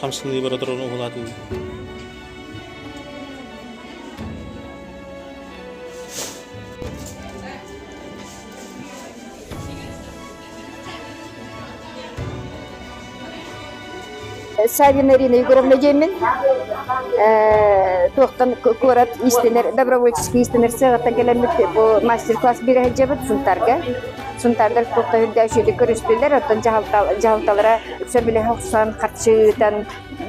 Хамсаныы бара турарын уһулаатылар. Савина Ирина Егоровна диэммин туохтан куорат иистэнэр добровольческий иистэнэр сыаҕыттан кэлэммит бу мастер-класс биэрэ сылдьабыт Сунтаарга. Сунтаардар туохта үрдээх үчүгэйдик көрүстүлэр, оттон дьаһалталара сөбүлэһэ охсон харчы ыытан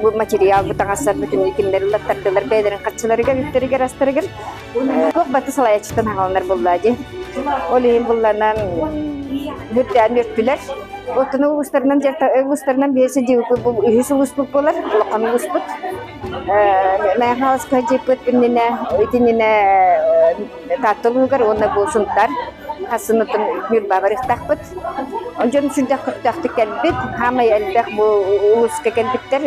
бу материал бу таҥастар бүтүннүү кинилэр ыллаттардылар бэйэлэрин харчыларыгар, үптэригэр, астарыгар. Туох баты салайааччыттан хааланар буолла дии. Ол иһин булланан үрдээн үөртүлэр. Оттон улуустарынан улуустарынан биир сидьииппит бу үһүс улууспут буолар, улахан улууспут. Мэҥэ-Хаҥаласка сылдьыппыт иннинэ, итиннинэ Таатта улууһугар уонна бу Сунтаар хасынытын Ньурба барыахтаахпыт. Дьон сүрдээх көхтөөхтүк кэлбит. Хаамай элбэх бу улууска кэлбиттэр.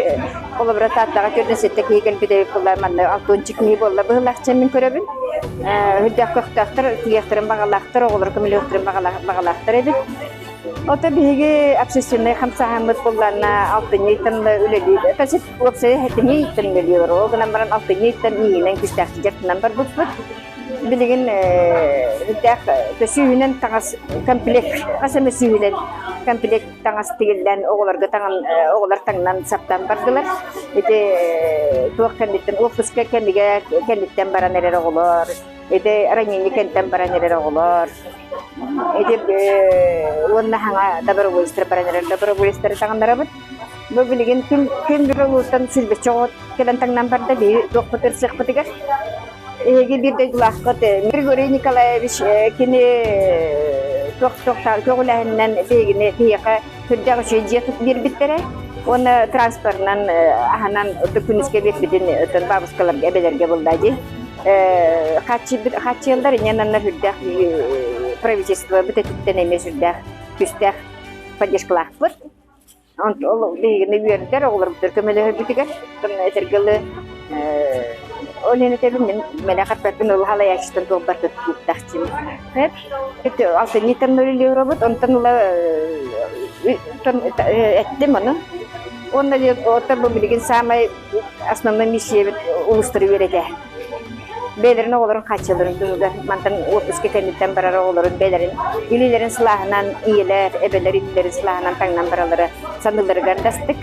Холобура Тааттаҕа 47 киһи кэлбит эбит буолла, манна 60 киһи буолла быһыылаах мин көрөбүн. Сүрдээх көхтөөхтөр, тиийиэхтэрин баҕалаахтар, оҕолору көмөлөһүөхтэрин баҕалаахтар эбит. Ото биһиги общественнай хамсааһыммыт буоллаана алтынньы ыйтан үлэлиир. Уопсайа сэтинньи ыйтан үлэлиир. Ол гынан баран алтынньы ыйтан иинэн күүстээхтик дьарыктанан барбыппыт. Билигин үрдээх сүүһүнэн таҥас комплект, хас эмэ сүүһүнэн комплект таҥас тигиллэн оҕолорго таҥан оҕолор таҥнан саптан бардылар. Ити туох кэнниттэн отпуска кэмигэр кэнниттэн баран эрэр оҕолор, ити ранение кэнниттэн баран эрэр оҕолор, ити уонна хаҥа добровольцтар баран эрэр добровольцтары таҥыннарабыт. Бу билигин күн күн бүгүн улуустан сүүрбэччэ оҕо кэлэн таҥнан барда биһиги туохпут ырсыахпытыгар. Эһиги биир дойдулааххыт Григорий Николаевич кини туох көҕүлээһининэн биһигини биһиэхэ сүрдээх үчүгэй дьиэ биэрбиттэрэ уонна транспорынан аһынан күнүскэ биэрбитин бабушкаларга эбэлэргэ булла дии хааччыйаллар инньэ сүрдээх правительство бүтэтиттэн эмиэ сүрдээх күүстээх поддержкалаахпыт Ол биһигини үөрдэр, оҕолорбутугар көмөлөһөрбүтүгэр этэргэ дылы ол иһин этэбин мин мэлэ харпаппын ол халайааччыттан туолбар туттахчым. Алтынньыттан үлэлиир онтон ыла эттим ону. Уонна оттон бу билигин саамай основной миссиябыт улуустары үөрэтэ. Бэйэлэрин оҕолорун хааччыларын туһугар мантан отпуска кэнниттэн барар оҕолорун бэйэлэрин илиилэрин сылааһынан ийэлэр, эбэлэр илиилэрин сылааһынан таҥнан бараллара саныыларыгар дастык.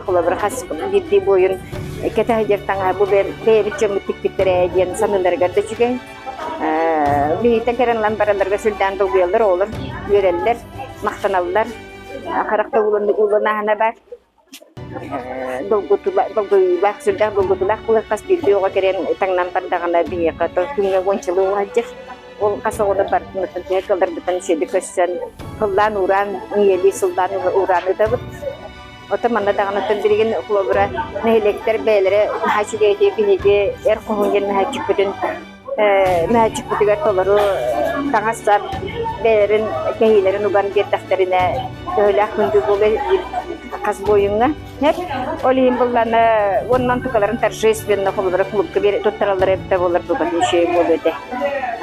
Холобура хас биирдии буойун кэтэ сылдьар таҥаһа бу бэйэбит дьоммут тикпиттэрэ диэн саныыларыгар да үчүгэй. Биһиттэн кэлэн ылан баралларга сүрдээн долгуйаллар оҕолор, үөрэллэр, махтаналлар. Харах да ууланаһына баар. Долгуйуулаах, сүрдээх долгутуулаах буолар хас биирдии оҕо кэлэн таҥнан бардаҕына биһиэхэ күҥҥэ уончалыы уһадьыр. Ол хас оҕону барытын төһө кыалларбытын үчүгэйдик көрсөн, сыллаан-уураан, ийэлии сыллаан уураан ыытабыт. Оттон манна даҕаны билигин холобура нэһилиэктэр бэйэлэрэ наһаа үчүгэйдик биһиги эр хоһуун диэн мөһөөччүкпүтүн мөһөөччүкпүтүгэр толору таҥас-сап бэйэлэрин кэһиилэрин уган биэрдэхтэринэ төһөлөөх күндү буолуой хас буойуҥҥа ол иһин буллана уонна онтукаларын торжественно холобура клубка туттараллара эбитэ буолар букатын үчүгэй буолуо этэ.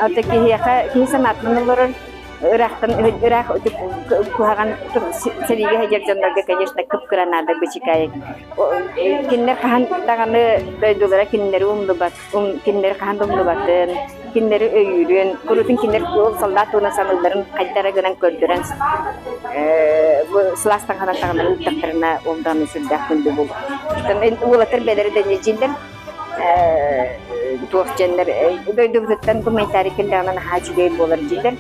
Ото киһиэхэ киһи санаатынан олорор ыраахтан ыраах куһаҕан сэриигэ сылдьар дьоннорго конечно кып-кыра наада бычыкаайык кинилэр хаһан даҕаны дойдулара кинилэри умнубат кинилэри хаһан да умнубатын, кинилэри өйүүрүн, куруутун кинилэр ол саллаат туһунан саныылларын хайдара гынан көрдөрөн бу сылаас таҥханан таҥнары ыыттахтарына ол даҕаны сүрдээх күндү буолуо. Уолаттар бэйэлэрэ да дьиэллэр туох дьэннэр дойдубутуттан гуманитарий кэллэҕинэ наһаа үчүгэй буолар дииллэр.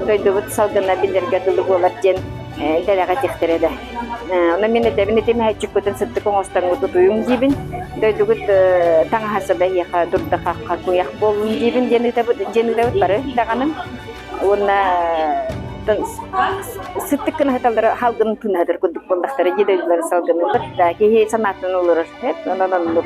Дойдубут салгына биллэргэ дылы буолар диэн. Дэлэҕэ этиэхтэрэ да. Онон мин этэбин ити мөһөөччүккүтүн сыттык оҥостоҥҥут утуйуҥ диибин. Дойдугут таҥаһа саба эһиэхэ дурда-хахха куйах буоллун диибин диэн ыытабыт, диэн ыытабыт бары даҕаны. Уонна сыттык гына сыталлара халгын тыыннаһытар курдук буоллахтара дии дойдулары салгынын да киһи санаатын олорор. Онон оннук.